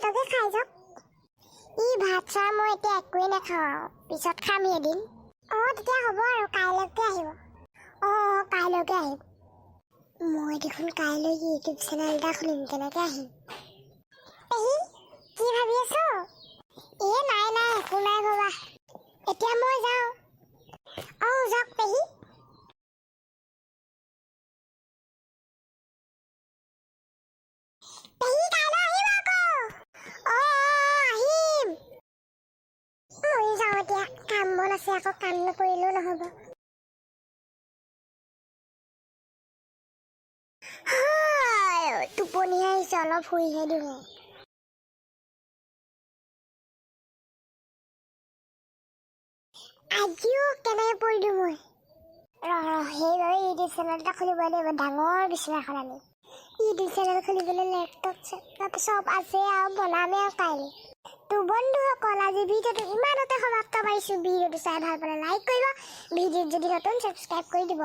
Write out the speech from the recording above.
ভাতকে খাই যাওক। ই ভাত চাহ মই এতিয়া একোৱেই নাখাওঁ আৰু, পিছত খামহি এদিন। অঁ, তেতিয়া হ'ব আৰু, কাইলৈকে আহিব। অঁ অঁ কাইলৈকে আহিম। মই দেখোন কাইলৈ ইউটিউব চেনেল এটা খুলিম, কেনেকৈ আহিম? পেহী, কি ভাবি আছ? এ নাই নাই, একো নাই ভবা। এতিয়া মই যাওঁ। অঁ, যাওক পেহী। পেহী, কাইলৈ আহিব আকৌ। অঁ অঁ আহিম। ময়ো যাওঁ এতিয়া, কাম বন আছে আকৌ, কাম নকৰিলেও নহ'ব। হায়, টোপনিহে আহিছে, অলপ শুইহে দিওঁ। আজিও কেনেকৈ পৰিলোঁ মই? ৰ ৰ, সেইবাবে ইউটিউব চেনেল এটা খুলিব লাগিব, ডাঙৰ বিচনাখন আনি। ইউটিউব চেনেল খুলিবলৈ লেপটপ চেপটপ চব আছে আৰু, বনামেই আৰু কাইলৈ। তো বন্ধুসকল, আজি ভিডিঅ'টো ইমানতে সমাপ্ত কৰিছোঁ। ভিডিঅ'টো চাই ভাল পালে লাইক কৰিব, ভিডিঅ'ত যদি নতুন ছাবস্ক্ৰাইব কৰি দিব।